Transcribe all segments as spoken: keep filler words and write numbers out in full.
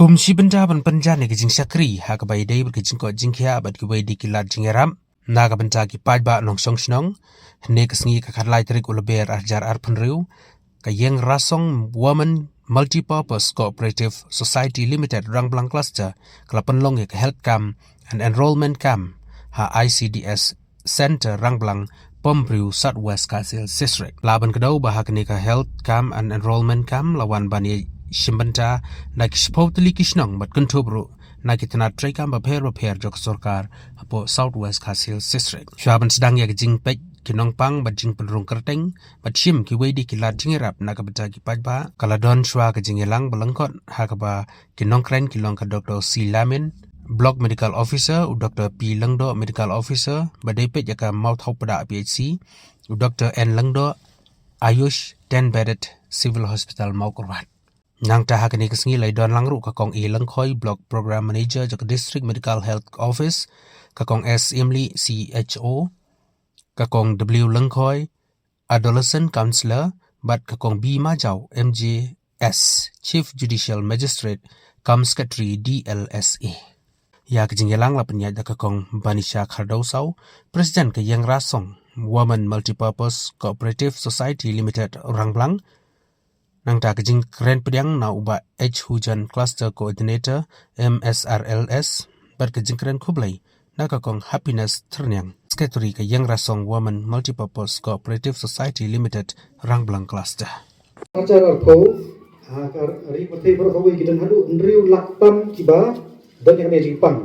Kum shi bynta ban pynjan ïa ka jingshakri ha kaba ïadei bad ka jingkoit jingkhiah bad kiwei de ki lad jingïarap na ka bynta ki paidbah nongshong shnong, hynne ka sngi ka khatlai tarik u Lber arhajar arphew hynriew, ka Ïeng Rasong Women Multipurpose Cooperative Society Limited Rangblang Cluster ka la pynlong ïa ka Health Camp and Enrollment Camp ha I C D S Center Rangblang, Pumbriew, South West Khasi Hills District. La ban kdew ba ha kane ka Health Camp and Enrollment Camp la wan ban ïashim bynta na ki shiphew tylli ki shnong bad kynthup ruh na ki tnat treikam bapher bapher jong ka sorkar hapoh South West Khasi Hills District. Shuwa ban sdang ïa ka jingpeit ki nongpang bad jingpynrung kyrteng bad shim kiwei de ki lad jingïarap na ka bynta ki paidbah, ka la don shuwa ka jingïalang ba lyngkot ha kaba ki nongkren ki long ka Doctor C Lamin, Block Medical Officer, u Doctor P Lyngdoh, Medical Officer ba dei peit ïa ka Mawthaw Pdah P H C, u Doctor N Lyngdoh, Ayush ten Bedded Civil Hospital Mawkyrwat. Nangta ha kane ka sngi la ïadon lang ruh ka Kong E Lyngkhoi, Block Program Manager jong ka District Medical Health Office, ka Kong S Imli, C H O, ka Kong W Lyngkhoi, Adolescent Counselor, bad ka Kong B Majaw, M J S, Chief Judicial Magistrate, cum Secretary D L S A. Ïa ka jingïalang la pynïaid da ka Kong Banisha Khardewsaw, President ka Ïeng Rasong Women Multipurpose Cooperative Society Limited Rangblang. Nangta ka jingkren pdiang na u Bah H Hujan, Cluster Coordinator M S R L S, bad ka jingkren khublei na ka Kong Happiness Thyrniang, Secretary ka Ïeng Rasong Women Multipurpose Cooperative Society Limited Rangblang Cluster. Arhajar arphew, ha ka ri pyrthei baroh kawei ki don haduh hynriew lak tam kiba don ïa kane ka jingpang.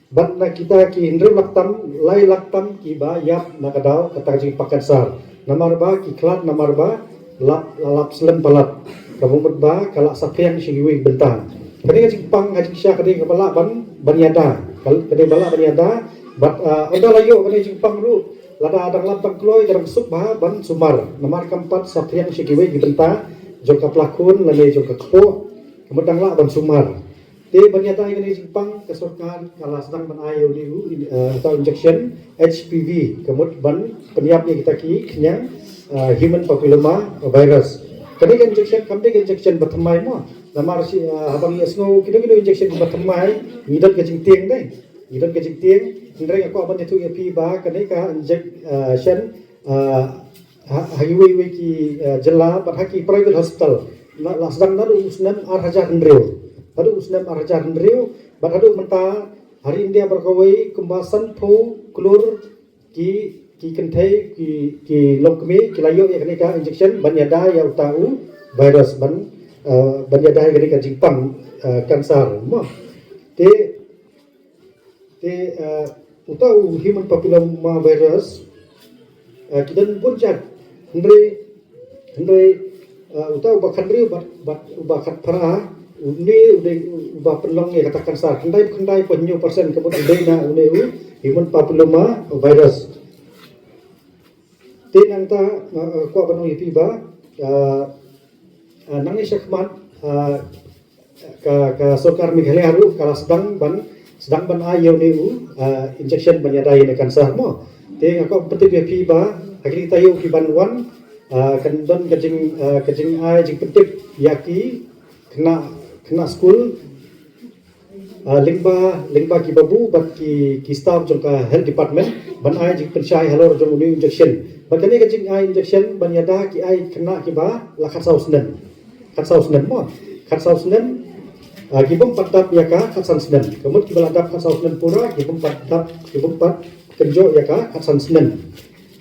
Bad na kita ki hynriew lak tam, lai lak tam kiba ïap na ka daw kata ka jingpang kansar. Namar ba ki khlad, namar ba lap, lap slem palat. Ka mut ba ka la saphriang sha kiwei ki bynta. Kane ka jingpang ha jingshisha ka dei kaba lah ban, ban ïada. Ka, ka dei ba lah ban ïada. Bad, ah, ynda la ïoh kane ka jingpang ruh, lada dang lap dang kloi, ka dang suk bha ban sumar. Namar kam pat saphriang sha kiwei ki bynta jong ka pla khun lane jong ka kpoh. Ka mut dang lah ban sumar. Te ban ïada ïa kane ka jingpang, ka sorkar ka la sdang ban ai ïa une u, eh, uta u injection H P V, ka mut ban pynïap ïa kita ki khñiang, eh, human papilloma virus. Kane ka injection kam dei ka injection ba thymmai mo. Namar shi, eh, haba ngi ïohsngew kino kino injection ba thymmai, ngi don ka jingtieng dei. Ngi don ka jingtieng, hynrei nga kwah ban ïathuh ïa phi ba kane ka injek-, eh, shen, eh, ha, ha kiwei kiwei ki, eh, jylla bad ha ki private hospital. La, la sdang naduh u snem arhajar hynriew. Naduh u snem arhajar hynriew bad haduh mynta ha ri India baroh kawei kumba sanphew klur ki, ki kynthei, ki, ki longkmie ki la ïoh ïa kane ka injection ban ïada ïa uta u virus ban, eh, ban ïada ïa kane ka jingpang, eh, kansar mo. Te Te, eh, uta u human papilloma virus, eh, ki don bun jait. Hynrei, hynrei, eh, uta uba khathynriew bad, bad uba khatphra, une u dei uba pynlong ïa kata ka kansar. Khyndai, khyndai point hynñiew percent ka mut u dei na une u human papilloma virus. Te nangta, eh, eh, kwah ban ong ïa phi ba, eh, eh, nangne shakhmat, eh, ka, ka sorkar Meghalaya ruh ka la sdang ban, sdang ban ai ïa une u, eh, injection ban ïada ïa une u kansar mo. Te nga kwah pyntip ïa phi ba ha kine ki taïew ki ban wan, eh, kan don ka jing, eh, ka jingai jingpyntip ïa ki khynnah, khynnah skul, ah, lyngba, lyngba ki babu bad ki, ki staff jong ka health department ban ai jingpynshai halor jong une u injection. Bad kane ka jingai injection ban ïada ki ai khynnah kiba la khatsaw snem. Khatsaw snem mo. Khatsaw snem, ah, ki bym pat dap ïa ka khatsan snem. Ka mut kiba la dap khatsaw snem pura, ki bym pat dap, ki bym pat kynjoh ïa ka khatsan snem.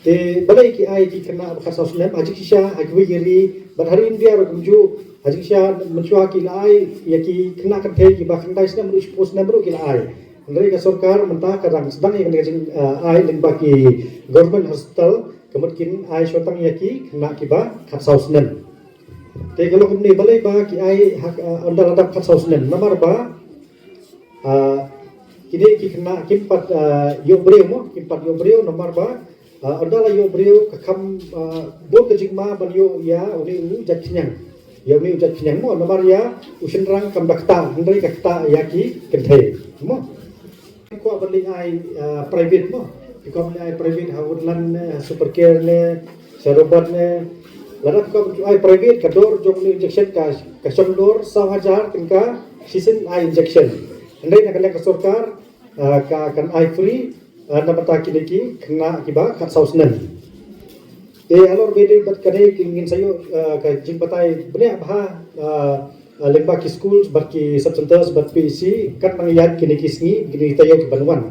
Te balei ki ai ki khynnah ba khatsaw snem, ha jingshisha ha kiwei ki ri bad ha ri India ruh kumjuh, ha jingshisha mynshuwa ki la ai ïa ki khynnah kynthei kiba khyndai snem ruh, shiphew snem ruh ki la ai. Hynrei ka sorkar mynta ka dang sdang ïa kane ka jing, ah, ai lyngba ki government hospital, ka mut kin ai shwa tang ïa ki khynnah kiba khatsaw snem. Te ka long kumne, balei ba ki ai ha, ah, ynda la dap khatsaw snem, namar ba, ah, kine ki khynnah kim pat, ah, ïoh briew mo, kim pat ïoh briew namar ba, ah, ynda la ïoh briew ka kham, ah, bun ka jingma ban ïoh ïa une u jait khñiang. Ïa une u jait khñiang mo, namar ïa u shynrang kam da ktah, hynrei ka ktah ïa ki kynthei mo. Kwah ban leit ai, ah, private mo. Kwah ban leit ai private ha Woodland ne, ha Supercare ne, Sharobat ne. Lada kwah ban ai private, ka dor jong une u injection ka, ka shong dor saw hajar tyngka Shisien ai injection. Hynrei na ka liang ka sorkar, ah, ka kan ai free, ah, na bynta kine ki khynnah kiba khatsaw snem. Te halor ba ïadei bad kane ki ngin sa ïoh, ah, ka jingbatai bniah bha, ah, ah, lyngba ki schools bad ki sub centers bad P E C, kat nang ïaid kine ki sngi, kine ki taïew ki ban wan.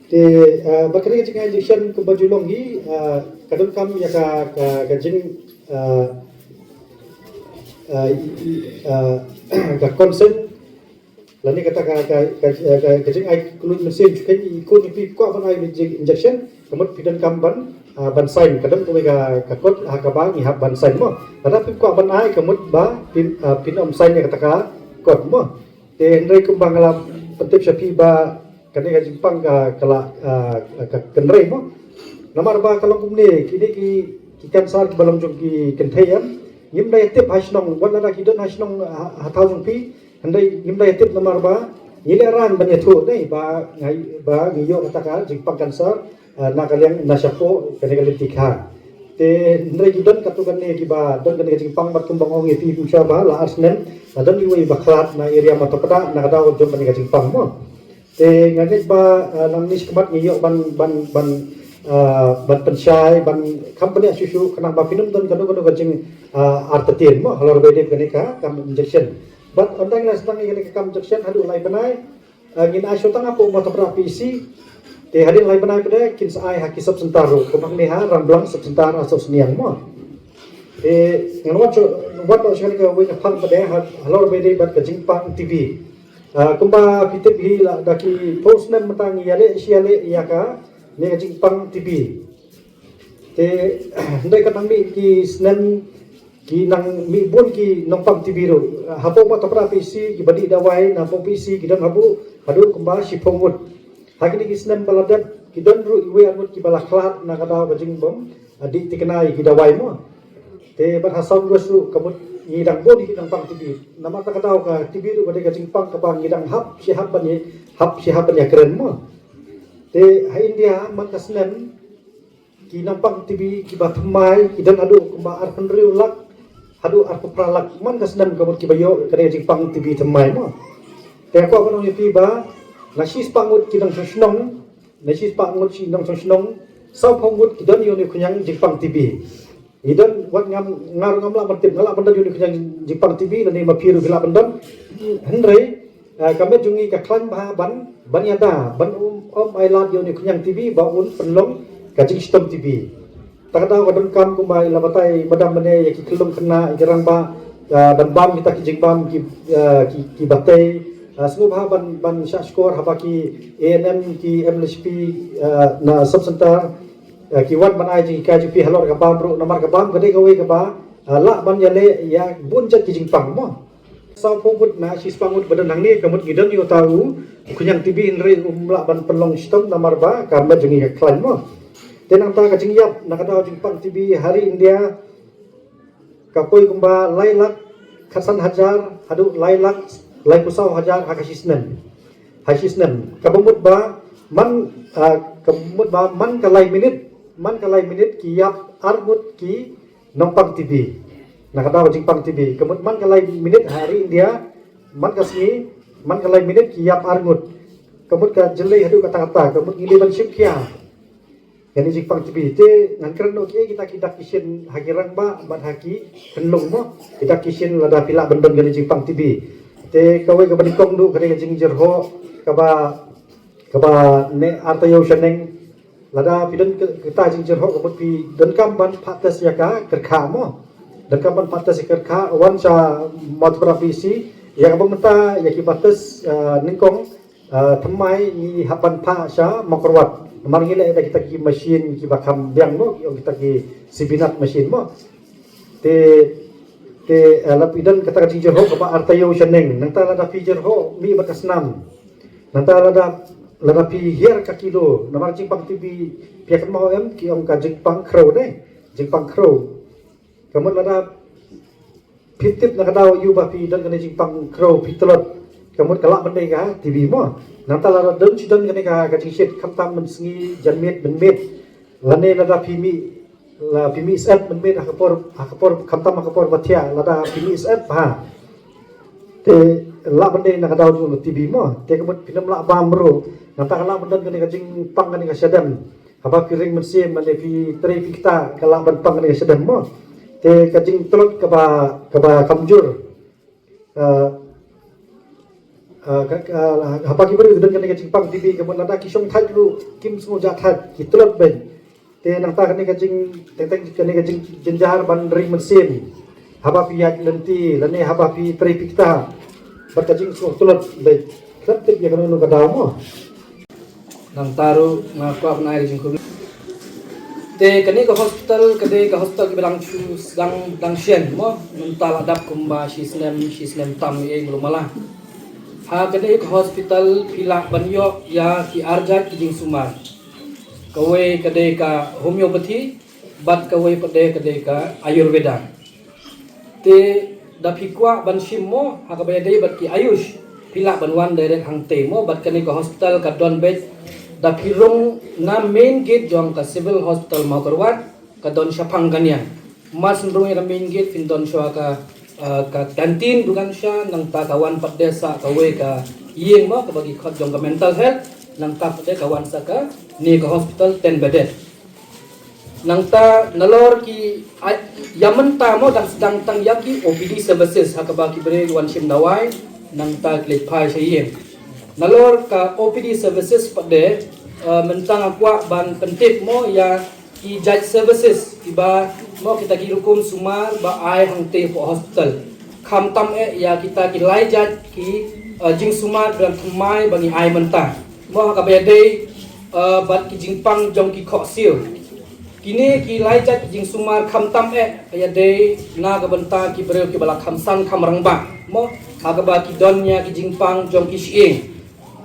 Te, ah, bad kane ka jingai injection kumba ju long hi, ah, ka donkam ïa ka, ka, ka jing, ah, ah, i, i, ah, ka consent lane kata ka, ka, ka, ka, ka jingai kylluid mynsiem, ju khein i khun i phi kwah ban ai jing injection, ka mut phi donkam ban, ah, ban sign, ka don kawei ka, ka kot ha kaba ngi hap ban sign mo. Lada phi kwah ban ai, ka mut ba phin, ah, phin ym sign ïa kata ka kot mo. Te hynrei kumba nga la pyntip sha phi ba kane ka jingpang ka, ka la, ah, ka kynrei mo. Namar ba ka long kumne, kine ki, ki cancer kiba long jong ki kynthei em, ngim da ïatip ha shnong, wat lada ki don ha shnong, ha, ha thaw jong phi, hynrei ngim da ïatip namar ba ngi lehraiñ ban ïathuh dei ba ngi, ba ngi ïoh kata ka jingpang cancer, ah, na ka liang na shapoh kane ka lynti kha. Te hynrei ki don katto katne kiba don kane ka jingpang, bad kumba nga ong ïa phi kumsha ba la ar snem la don iwei ba khlad na area Mawtawpdah na ka daw jong kane ka jingpang mo. Te nga ngeit ba, ah, nangne shakhmat ngi ïoh ban, ban, ban, ah, ban pynshai, ban kham bniah shuh shuh khnang ba phin ym don kano kano ka jing, ah, artatien mo halor ba ïadei kane ka kam injection. Bad ynda ngi la sdang ïa kane ka kam injection haduh lai bnai, ah, ngin ai shuh tang hapoh Mawtawpdah P E C. Te hadien lai bnai pat de kin sa ai ha ki sub centre ruh, kumba hangne ha Rangblang sub centre ha Sosniang mo. Te ngan wan shuh, wan noh shuh kane kawei ka phang pat de ha, halor ba ïadei bad ka jingpang T B. Ah, kumba phi tip hi, la da ki phew snem mynta ngi ïaleh shi ïaleh ïa kane ka jingpang T B. Te hynrei ka nang mih ki snem, ki nang mih bun ki nongpang T B ruh. Hapoh Mawtawpdah P E C kiba dih dawai na hapoh P E C ki don haduh, haduh kumba shiphew ngut. Ha kine ki snem ba la dep ki don ruh iwei ar ngut kiba la khlad na ka daw ka jingbym, ah, dih thikna ïa ki dawai mo. Te bad ha South West ruh ka mut ngi dang bun ki nongpang T B. Namar kata ka daw ka T B ruh ka dei ka jingpang kaba ngi dang hap shi hap ban ïa, hap shi hap ban ïakren mo. Te ha India man ka snem ki nongpang T B kiba thymmai ki don haduh kumba arphew hynriew lak haduh arphew phra lak man ka snem, ka mut kiba ïoh kane ka jingpang T B thymmai mo. Te nga kwah ban ong ïa phi ba na shispah ngut ki nongshong shnong, na shispah ngut shi nongshong shnong, sawphew ngut ki don ïa une u khñiang jingpang T B. Ngi don, wat ngam, nga ruh ngam lah ban tip, nga lah ban don ïa une u khñiang jingpang T B lane ma phi ruh phi lah ban don. Hynrei, ah, ka met jong ngi ka khlaiñ bha ban, ban ïada, ban ym, ym ailad ïa une u khñiang T B ba un pynlong ka jingshitom T B. Ta ka daw ka donkam kumba i la batai madam mynne ïa ki khyllung khynnah, ïa ki rangbah, ah, ban bam kita ki jingbam ki, ah, ki, kiba tei. Ah, sngewbha ban, ban shah shkor haba ki A N M, ki M L H P, ah, na sub centre, ah, ki wan ban ai jinghikai jong phi halor ka bam ruh, namar ka bam ka dei kawei kaba, ah, lah ban ïaleh ïa bun jait ki jingpang mo. Sawphew ngut na shispah ngut ba don hangne, ka mut ngi don ïa uta u khñiang T B hynrei um lah ban pynlong shitom namar ba ka met jong ngi ka khlaiñ mo. Te nangta ka jingïap na ka daw jingpang T B ha ri India ka poi kumba lai lak khatsan hajar haduh lai lak laiphew saw hajar ha ka shisnem. Ha shisnem. Kaba mut ba man, ah, kaba mut ba man ka lai minit, man ka lai minit ki ïap ar ngut ki nongpang T B. Na ka daw jingpang T B. Ka mut man ka lai minit ha ri India, man ka sngi, man ka lai minit ki ïap ar ngut. Ka mut ka jyllei haduh katta katta, ka mut ngi dei ban shim khia ïa kane jingpang T B. Te ngan kren noh kiei kita ki dak ki shin ha ki rangbah bad ha ki khyllung mo. Ki dak ki shin lada phi lah ban don kane jingpang T B. Te kawei kaba nyngkong duh ka dei ka jingjyrhoh kaba, kaba neh ar taïew shaneng. Lada phi don ka, kata jingjyrhoh ka mut phi donkam ban phah test ïa ka kyrkhah mo. Donkam ban phah test ïa ka kyrkhah, wan sha Mawtawpdah P E C, ïa kaba mynta ïa kiba test, ah, nyngkong, ah, thymmai ngi hap ban phah sha Mawkyrwat. Namar ngi leh da kita ki machine kiba kham biang mo, ki ong kita ki Sibinet machine mo. Te, te, eh, la phi don kata ka jingjyrhoh kaba ar taïew shaneng. Nangta lada phi jyrhoh mih bad ka snam. Nangta lada, lada phi hiar ka kilo, namar jingpang T B phi ïa kynmaw em, ki ong ka jingpang khrew ne, jingpang khrew. Ka mut lada phi tip na ka daw ïa u ba phi don kane jingpang khrew phi tlot, ka mut ka lah ban dei ka T B mo. Nangta lada don shi don kane ka, ka jingshit khamtam mynsngi, janmiet mynmiet. Lane lada phi mih, la phi mih syep mynmiet ha ka por, ha ka por, khamtam ha ka por ba thiah, lada phi mih syep bha. Te lah ban dei na ka daw jong ka T B mo. Te ka mut phin ym lah bam ruh. Nangta ka lah ban don kane ka jingpang kane ka shadem. Haba phi ring mynsiem lane phi trei phi ktah ka lah ban pang kane ka shadem mo. Te ka jingtlot kaba kaba kamjur. Ah, ah, ka, ka, haba ki briew don kane ka jingpang T B ka mut lada ki shong thait ruh kim sngewjah thait ki tlot beiñ. Te nangta kane ka jing teng teng kane ka jing jynjar ban ring mynsiem. Haba phi ïaid lynti lane haba phi trei phi ktah. Bad ka jingsngewtlot bad khlem tip ïa kano kano ka daw mo. Nangta ruh nga kwah ban ai ka jingkhublei. Te kane ka hospital ka dei ka hospital kaba dang shu sdang dang shen mo. Mynta la dap kumba shi snem shi snem tam ïa i mlu mala. Ha kane ka hospital phi lah ban ïoh ïa ki arjait ki jingsumar. Kawei ka dei ka homeopathy bad kawei pat de ka dei ka Ayurveda. Te da phi kwah ban shim mo ha kaba ïadei bad ki Ayush phi lah ban wan direct hangtei mo bad kane ka hospital ka don beit da phi rung na main gate jong ka Civil Hospital Mawkyrwat ka don shaphang kane. Mar shu rung ïa ka main gate phin don shuwa ka, ah, ka canteen dukan sha nangta ka wan pat de sa kawei ka ïing mo kaba ki khot jong ka mental health nangta pat de ka wan sa kane ka hospital ten bedded. Nangta nalor ki ai ïa mynta mo dang sdang tang ïa ki O P D services ha kaba ki briew wan shim dawai nangta ki leit phai sha ïing. Nalor ka O P D services pat de, eh, mynta nga kwah ban pyntip mo ïa ki jait services kiba mo kita ki rukom sumar ba ai hangtei hapoh hospital. Khamtam eh ïa kita ki lai jait ki, eh, jingsumar ba thymmai ba ngi ai mynta. Mo ha kaba ïadei, eh, bad ki jingpang jong ki khohsiew. Kine ki lai jait ki jingsumar khamtam eh ka ïadei na ka bynta ki briew kiba la kham san kham rangbah. Mo ha kaba ki don ïa ki jingpang jong ki shyieng.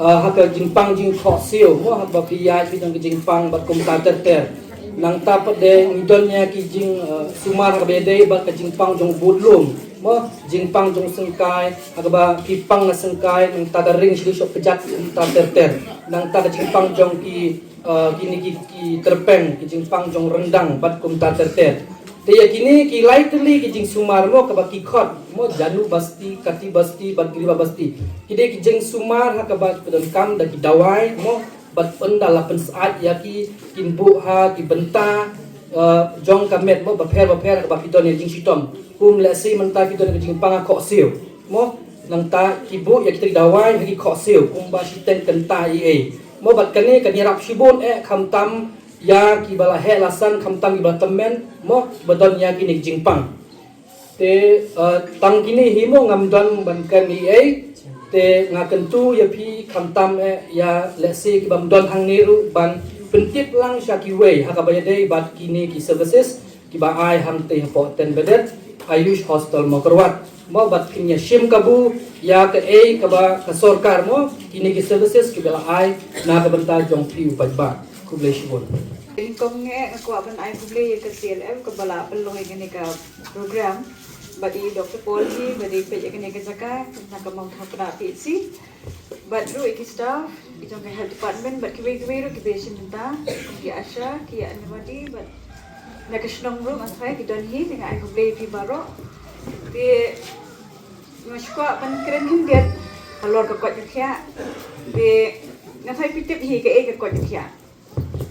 Eh, ha ka jingpang jingkhohsiew mo ha kaba ki ïaid ki don ki jingpang bad kumta ter ter. Nangta pat de ngi don ïa ki jing, eh, sumar ha kaba ïadei bad ka jingpang jong budlum. Mo jingpang jong syngkai ha kaba ki pang na syngkai nangta ka ring shu shop kjat kumta ter ter. Nangta ka jingpang jong ki, eh, kine ki, ki tyrpeng ki jingpang jong ryndang bad kumta ter ter. Te ïa kine ki lai tylli ki jingsumar mo kaba ki khot mo Janu Basti, Kati Basti bad Griba Basti. Ki dei ki jingsumar ha kaba ki donkam da ki dawai mo bad ynda la pynsyaid ïa ki kin buh ha ki bynta, eh, jong ka met mo bapher bapher ha kaba ki don ïa jingshitom. Kum lehse mynta ki don ka jingpang ha khohsiew mo nangta ki buh ïa kita ki dawai ha ki khohsiew kumba shiteng kynta ei ei. Mo bad kane kan ïarap shibun eh khamtam ïa kiba la heh la san khamtam kiba la tymmen mo ba don ïa kine ki jingpang. Te, eh, tang kine hi mo ngam don ban kren ei ei. Te nga kyntu ïa phi khamtam eh ïa lehse ki bym don hangne ruh ban pyntip lang sha kiwei ha kaba ïadei bad kine ki services kiba ai hangtei hapoh ten bedded Ayush Hostel Mawkyrwat. Mo bad kin ïa shim kabu ïa kaei kaba ka sorkar mo kine ki services kiba la ai na ka bynta jong phi u paidbah. Khublei shibun. Nyngkong eh nga kwah ban ai khublei ïa ka C L M kaba la pynlong ïa kane ka program. Bad i Doctor Paul hi ba dei peit ïa kane ka jaka na ka Mawthaw Kdar P H C. Bad ruh ïa ki staff ki jong ka health department bad kiwei kiwei ruh kiba ïashim bynta ki ASHA ki Anganwadi bad na ka shnong ruh nga tharai ki don hi te nga ai khublei ïa phi baroh. Te nga shu kwah ban kren khyndiat halor ka koit ka khiah. Te nga tharai phi tip hi kaei ka koit ka khiah.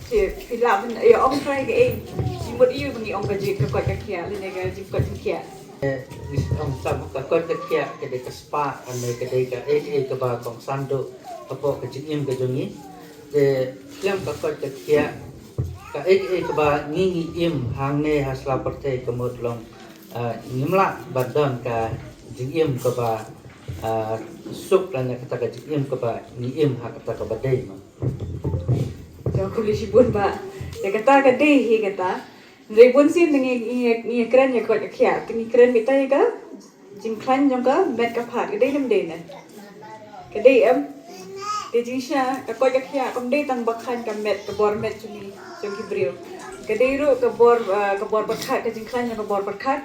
Te phi lah ban ïa ong trai kaei. Jingmut ïa u ba ngi ong ka jingkoit ka khiah lane ka jingkoit ka khiah. Eh, ngi ong sa ka koit ka khiah ka dei ka spah lane ka dei kaei kaei kaba kongsan duh hapoh ka jingim ka jong ngi. Te khlem ka koit ka khiah kaei kaei kaba ngi ngi im hangne ha sla pyrthei ka mut long, eh, ngim lah ban don ka jingim kaba, eh, suk lane kata ka jingim kaba ngi im ha kata kaba dei ma. Jong khublei shibun bah. Ïa kata ka dei hi kata. Hynrei bun sien ngi ngi ngi kren ïa ka koit ka khiah. Te ngi kren beit ïa ka jingkhlaiñ jong ka met ka phad ka dei ne ym dei ne. Ka dei em. Te jingshisha ka koit ka khiah kam dei tang ba khlaiñ ka met ka bor met jong ngi jong ki briew. Ka dei ruh ka bor, ah, ka bor pyrkhat ka jingkhlaiñ jong ka bor pyrkhat.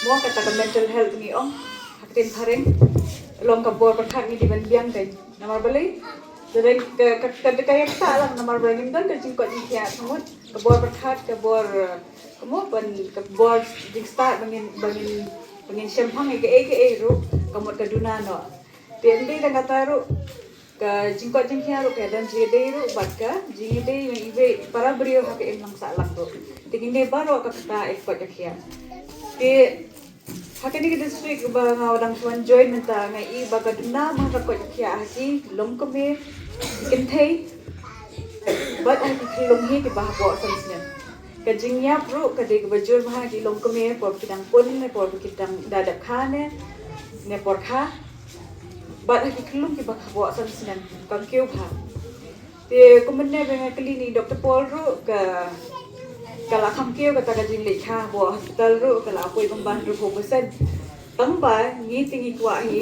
Mo kata ka mental health ngi ong. Ha ka ktien phareng. Long ka bor pyrkhat ngi dei ban biang ka. Namar balei? Te dei ka, ka, ka, ka ïa kata lang namar ba ngim don ka jingkoit jingkhiah ka mut ka bor pyrkhat ka bor, eh, ka mut ban ka bor jingstad ba ngin, ba ngin, ba ngin shemphang ïa kaei kaei ruh. ka mut ka duna noh. Te ym dei tang kata ruh, ka jingkoit jingkhiah ruh ka don jingïadei ruh bad ka jingïadei jong iwei i para briew ha ka imlang sahlang ruh. Te ngin dei baroh ka kata ïa ka koit ka khiah. Te ha kane ka district ba nga dang shu wan join mynta nga i ba ka duna ma ka koit ka khiah ha ki longkmie, ki kynthei bad ha ki khyllung hi kiba hapoh san snem. Ka jingïap ruh ka dei kaba jur bha ha ki longkmie, por ba ki dang pun ne por ba ki dang da dep kha ne, ne por kha. Bad ha ki khyllung kiba hapoh san snem kam kiew bha. Te kumne ba nga kylli ïa i Doctor Paul ruh ka, ka la kham kiew kata ka jingleit kha hapoh hospital ruh ka la poi kumba hynriewphew percent. Tang ba ngi te ngi kwah hi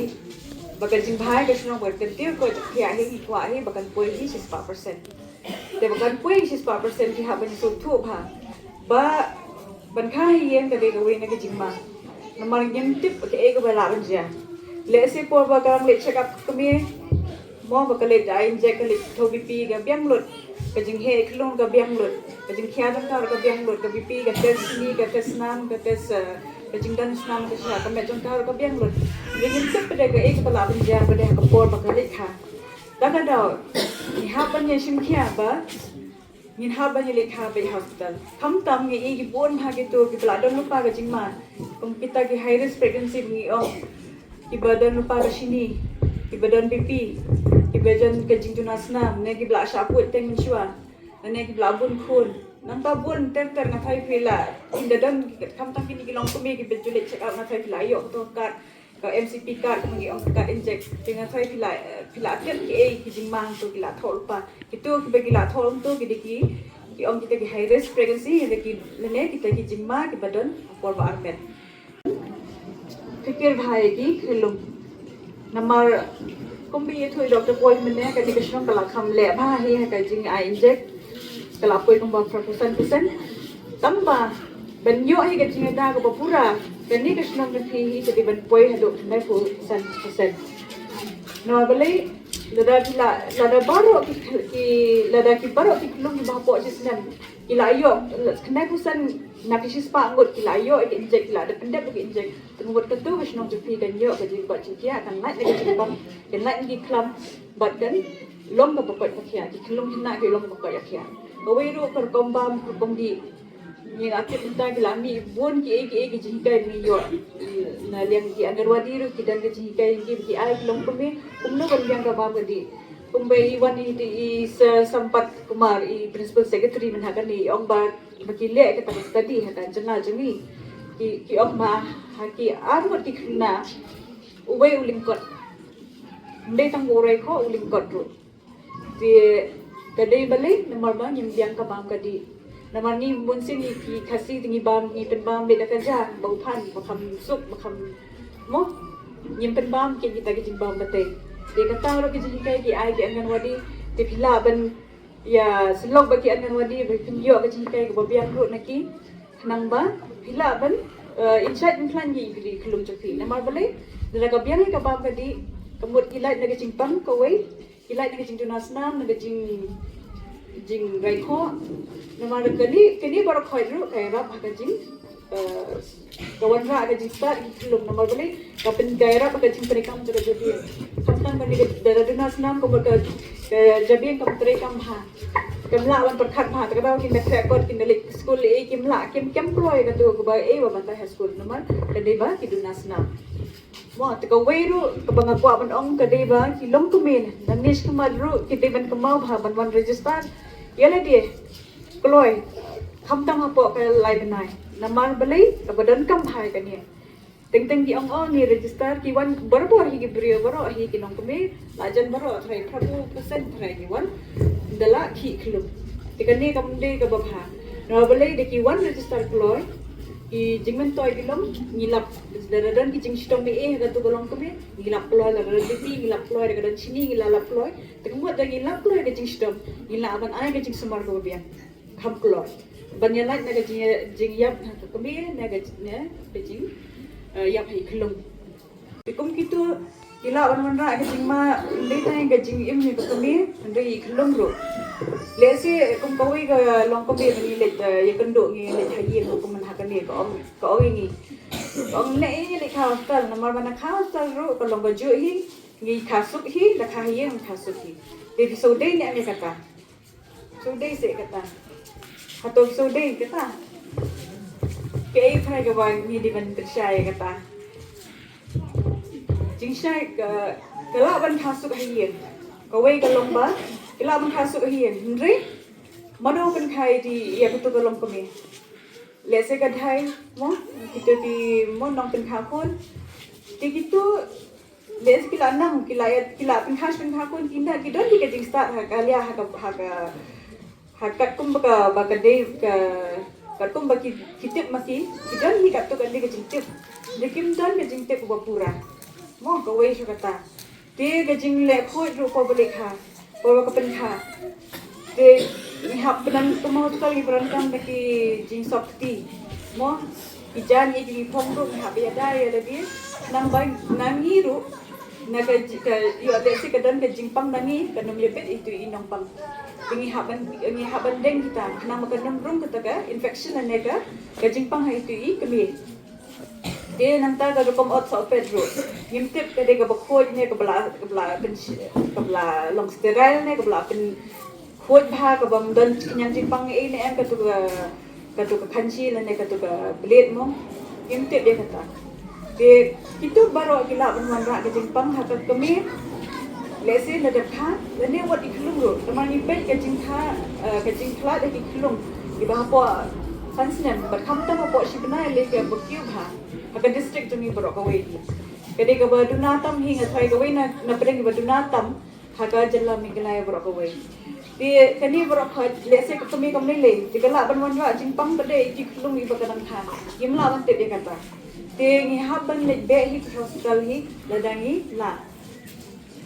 ba ka jingbha ka shnong ba ka kyntiew ka koit ka khiah hi ngi kwah hi ba kan poi hi shispah percent. Te ba kan poi shispah percent ki hap ban sngewthuh bha ba ban kha ha ïing ka dei kawei na ka jingma. Namar ngim tip kaei kaba lah ban jia. Lehse por ba ka dang leit check up ka kmie, mo, ba ka leit da inject, ka leit thew B P ka biang lut, ka jingheh khyllung ka biang lut, ka jingkhia jong ka ruh ka biang lut, ka B P ka test shini, ka test snam, ka test, eh, ka jingdon snam, ka shah ka met jong ka ruh ka biang lut. Ngim tip pat kaei kaba lah ban jia pat ha ka por ba ka leit kha. Te ka daw ngi hap ban ïa shim khia ba ngin hap ban ïaleit kha beit ha hospital. Khamtam ngi i ki bun ha kito kiba la don lypa ka jingma, kum kita ki high risk pregnancy ba ngi ong, kiba don lypa ka shini, kiba don B P, kiba don ka jingduna snam, ne kiba la shah put teng mynshuwa, ne kiba la bun khun. Nangta bun ter ter, nga tharai phi la, ynda don, khamtam kine ki longkmie kiba ju leit check up, nga tharai phi la ïoh kato ka card, ka M C P card, ma ngi ong ka card inject. Te nga tharai phi la, phi la tip kiei ki jingma hangto, ki la thoh lypa. Kito kiba ki la thoh hangto ki dei ki, ki ong kita ki high risk pregnancy, kita ki, lane kita ki jingma kiba don ha por ba armet. Pyrkhat bha ïa ki khyllung. Namar kumba ïathuh i Doctor Paul mynne, kane ka shnong ka la kham leh bha hi ha ka jingai inject. Ka la poi kumba phraphew san percent. Tang ba ban ïoh hi ka jingïada kaba pura, kane ka shnong ka phi hi ka dei ban poi haduh khyndai phew san percent. Namar balei, lada ki la, lada baroh ki, ki, lada ki baroh ki khyllung kiba hapoh shi snem ki la ïoh khyndai phew san na ki shispah ngut ki la ïoh ïa ka inject, ki la da pyndep ïa ka inject. Te nga mut kato ka shnong jong phi kan ïoh ka jingkoit jingkhiah, kan lait na ka jingpang, kan lait na ki khlam, bad kan long kaba koit ka khiah, ki khyllung khynnah ki long kaba koit ka khiah. Kawei ruh ka rukom bam, ka rukom dih. Ngi la tip mynta ki la mih bun kiei kiei ki jinghikai ba ngi ïoh. Na liang ki Anganwadi ruh ki don ka jinghikai ïa ki ba ki ai ki longkmie kumno ban biang ka bam ka dih. Kumba i wan i, i Sir Sampat Kumar, i Principal Secretary mynta kane, i ong ba, ba ki leh kata ka study ha ka jylla jong ngi. Ki, ki ong ba ha ki ar ngut ki khynnah, uwei u lyngkot. Ym dei tang u Raikhoh, u lyngkot ruh. Te ka dei balei? Namar ba ngim biang ka bam ka dih. Namar ngi bunsien ngi ki Khasi te ngi bam, ngi pynbam beit da ka ja, ba u phan, ba kham suk, ba kham, mo, ngim pynbam ki kita ki jingbam ba tei. Te kata ruh ki jinghikai ki ai ki Anganwadi. Te phi lah ban ïa sylloh ba ki Anganwadi ba phin ïoh ka jinghikai kaba biang ruh na ki. Khnang ba phi lah ban, eh, in shait in khlaiñ ïa ki khyllung jong phi. Namar balei? Lada ka biang ïa ka bam ka dih, ka mut ki lait na ka jingpang kawei, ki lait na ka jingduna snam, na ka jing, jingrai khoh. Namar kane, kane baroh khoit ruh ka ïarap ha ka jing, eh, ka wanrah ka jingstad ki khyllung. Namar balei? Ka pyn, ka ïarap ha ka jingpynkam jong ka jabieng. Khamtam kane ka, da, da duna snam ka mut ka, ka jabieng kam treikam bha. Kim lah ban pyrkhat bha, te ka daw kin da khreh kot, kin da leit skul, eh, kim lah, kim, kim kloi kato kaba, eh, ba batai ha skul. Namar ka dei ba ki duna snam. Mo, te kawei ruh kaba nga kwah ban ong ka dei ba ki longkmie, nangne shakhmat ruh ki dei ban kynmaw bha ban wan register ïa lade kloi, khamtam hapoh ka lai bnai. Namar balei? Kaba donkam bha ïa kane. Teng teng ki ong, oh, ngi register, ki wan barabor hi ki briew, baroh hi ki longkmie, la jan baroh, tharai phraphew percent tharai ki wan. Da la khih khlum. Te kane kam dei kaba bha. Namar balei? Da ki wan register kloi, ki jingmyntoi ki long, ngi lap, da, da don ki jingshitom eh ha kato ka longkmie, ngi lap kloi, lada don B P ngi lap kloi, da ka don shini ngi la lap kloi. Te ka mut da ngi lap kloi ka jingshitom, ngi lah ban ai ka jingsumar kaba biang. Kham kloi ban ïa lait na ka jing, jingïap ha ka kmie, na ka, na ka jing, eh, ïap ha i khlung. Te kum kito ki lah ban wanrah ka jingma, ym dei tang ka jingim ïa ka kmie, hynrei i khlung ruh. Lehse kum kawei ka longkmie ba ngi leit, eh, ïakynduh, ngi leit ha ïing, kum mynta kane ka ong, ka ong ïa ngi, Ong ne i li kha hostel, namar ba na kha hostel ruh ka long ka juh hi, ngi kha suk hi, la kha hi, ngi kha suk hi. Te phi sngewdei ne em ïa kata? Sngewdei seh kata. Hato sngewdei kata? Kaei phra kaba ngi dei ban pynshai ïa kata? Jingshai ka, ka lah ban kha suk ha ïing. Kawei ka long ba ka lah ban kha suk ha ïing. Hynrei mano pynkhai di ïa katu ka long kmie? Lehse ka dei mo, kito ki mo nongpynkha khun. Te kito lehse ki la nang, ki la, ki la pynkha pynkha khun, ki na, ki don ki ka jingstad ha ka lia, ha ka, ha ka, ha katkum ba ka, ba ka dei ka, katkum ba ki, ki tip ma ki, ki don hi katto katne ka jingtip. Te kim don ka jingtip ba pura. Mo, kawei shuh kata. Te ka jingleh khuid ruh por ba leh kha, por ba ka pynkha. Te ngi hap ban, kum hostel ngi pyndonkam da ki jingsop kti. Mo, ki jan ïa ki phong ruh ngi hap ïada ïa lade. Nang ba, nang ngi ruh na ka ji-, ka ïoh lehse ka don ka jingpang na ngi, kan ym ïabit ïa itu i nongpang. Te ngi hap ban, ngi hap ban deng kita, khnang ba kan ym rung kata ka infection lane ka, ka jingpang ha itu i kmie. Te nangta ka rukom ot sohpet ruh, ngim tip ka dei kaba khuid ne kaba la, kaba la pyn, kaba la long sterile ne kaba la pynkhuid bha, kaba ym don khñiang jingpang ei ne em, katu ka, katu ka khanchi lane katu ka blade mo. Ngim tip ïa kata. Te kito baroh ki lah ban wanrah ka jingpang ha ka kmie. Lehse la dep kha lane wat ki khyllung ruh, namar ngi peit ka jingkha, eh, ka jingkhlad ha ki khyllung kiba hapoh san snem bad khamtam hapoh shi bnai lei kaba kiew bha ha ka district jong ngi baroh kawei. Ka dei kaba duna tam hi, nga tharai kawei na, na pdeng kiba duna tam ha ka jylla Meghalaya baroh kawei. Te kane baroh khoit lehse ka kmie kam lei lei, te ka lah ban wanrah jingpang pat de ïa ki khyllung iba ka dang kha. Ngim lah ban tip ïa kata. Te ngi hap ban leit beh hi ki hospital hi lada ngi lah.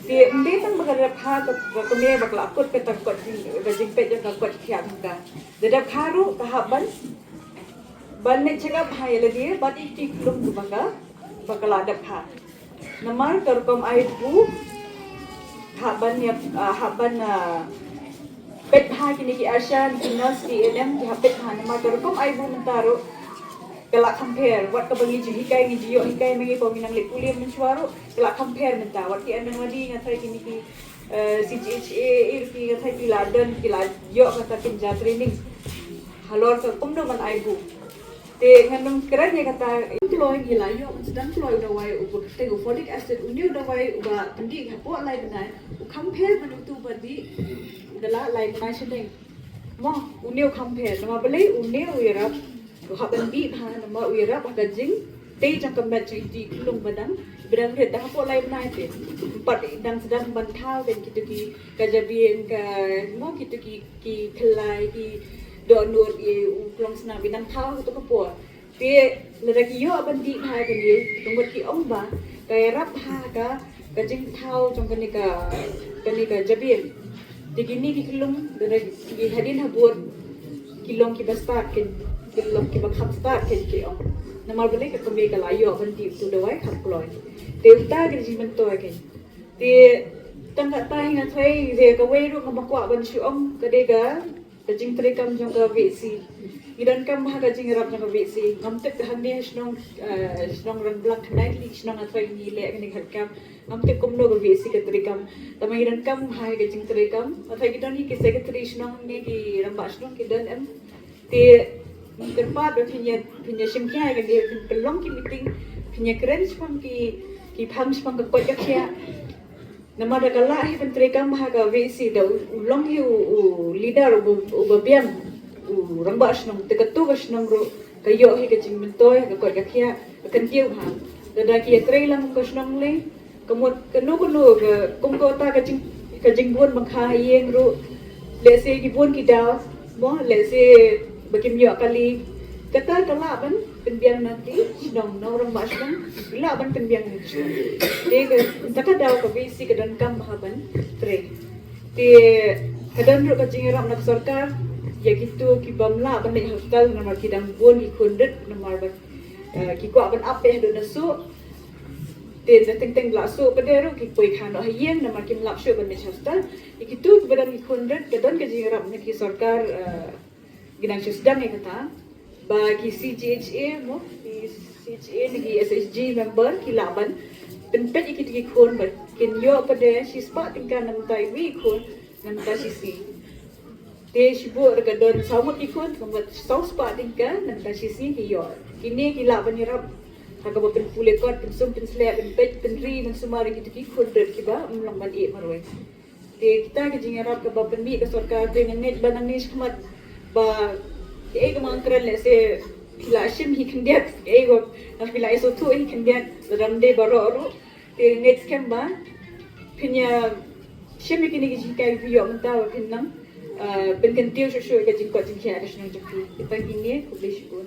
Te ym dei tang ba ka dep kha ka, ka kmie ba ka la kut kata ka kot jing, ka jingpeit jong ka kot khiah ka. Da dep kha ruh ka hap ban, ban leit check up ha ïa lade bad ïa ki khyllung kiba ka, ba ka la dep kha. Namar ka rukom ai bu hap ban ïa, ah, hap ban, ah, peit bha kine ki ASHA, ki nurse, ki A N M, ki hap peit bha namar ka rukom ai bu mynta ruh ka la kham pher. Wat kaba ngi ju hikai, ngi ju ïoh hikai ma ngi ba ngi nang leit pule mynshuwa ruh ka la kham pher mynta. Wat ki Anganwadi nga tharai kine ki, eh, C G H A, eh, ki nga tharai ki la don, ki la ïoh kata pynja training halor ka kumno ban ai bu. Te ngan ym kren ïa kata, kloi ngi la ïoh ban sdang kloi u dawai uba kyrteng u folic acid, une u dawai uba pyndih hapoh lai bnai, u kham pher ban utu ba dih da la lai bnai shadeng. Mo, une u kham pher, namar balei? Une u ïarap, u hap ban dih bha, namar u ïarap ha ka jingtei jong ka met jong iti i khyllung ba dang, ba dang rit da hapoh lai bnai te. Pat dang sdang ban thaw kan kito ki, ka jabieng ka, mo, kito ki, ki khyllai, ki dohnud ïa u klongsnam, ki dang thaw ha kato ka por. Te lada ki ïoh ban dih bha kane, ka mut ki ong ba ka ïarap bha ka, ka jingthaw jong kane ka, kane ka jabieng. Te kine ki khyllung lada ki hadien habud ki long kiba stad kein, ki long kiba kham stad kein ki ong. Namar balei? Ka kmie ka la ïoh ban dih utu u dawai kham kloi. Te uta ka jingmyntoi kein. Te tang kata hi nga tharai, te kawei ruh nga ba kwah ban shu ong ka dei ka, ka jingtrei kam jong ka V C. Ngi donkam bha ka jingïarap jong ka V C. Ngam tip ka hangne shnong, eh, shnong Rangblang khyndai tylli ki shnong nga tharai ngi leh kane ka health camp. Ngam tip kumno ka V C ka trei kam. Tangba ngi donkam bha ka jingtrei kam. Nga tharai ki don hi ki secretary shnong ne ki rangbah shnong ki don em. Te kyrpad ba phin ïa, phin ïa shim khia ïa kane, phin pynlong ki meeting, phin ïa kren shaphang ki, ki phang shaphang ka koit ka khiah. Namar da ka lah hi ban trei kam ha ka V C da u, u long hi u, u leader uba, uba biang, u rangbah shnong, te kato ka shnong ruh ka ïoh hi ka jingmyntoi ha ka koit ka khiah, ka kyntiew bha. Lada ki ïatrei lang ka shnong lei, ka mut kano kano ka, kum kata ka jing, ka jingbun ba kha ha ïing ruh, lehse ki bun ki daw, mo, lehse ba kim ïoh kali, kata ka lah ban pynbiang na ki shnong, na u rangbah shnong, ki lah ban pynbiang na ki shnong. Te ka, kata ka daw ka V C ka donkam bha ban trei. Te ka don ruh ka jingïarap na ka sorkar ïa kito ki bym lah ban leit hospital namar ki dang bun ki khun rit, namar ba, eh, ki kwah ban ap beit haduh na suh. Te da teng teng la suh pat de ruh ki poi kha noh ha ïing namar kim lap shuh ban leit hospital. Ïa kito kiba don ki khun rit ka don ka jingïarap na ki sorkar, eh, ngi dang shu sdang ïa kata ba ki C G H A mo, ki H A na ki S H G member ki lah ban pynpeit ïa kita ki khun ba kin ïoh pat de shispah tyngka na bynta iwei i khun na bynta shi sngi. Te shibun ruh ka don saw ngut ki khun, kumba saw spah tyngka na bynta shi sngi ki ïoh. Kine ki lah ban ïarap ha kaba pynpule kot, pynsum pynsleh, pynpeit pynri, pynsumar ïa kita ki khun rit kiba ym long ban ïeh marwei. Te kita ki jingïarap kaba pynmih ka sorkar, te nga ngeit ba nangne shakhmat ba kaei kaba nga kren, lehse phi la shim hi khyndiat, kaei ba phi la ïasngewthuh hi khyndiat, lada ym dei baroh ruh. Te nga ngeit skhem ba phin ïa shim ïa kine ki jinghikai ba phi ïoh mynta ba phin nang, ah, pynkyntiew shuh shuh ïa ka jingkoit jingkhiah ka shnong jong phi. Te tang kine, khublei shibun.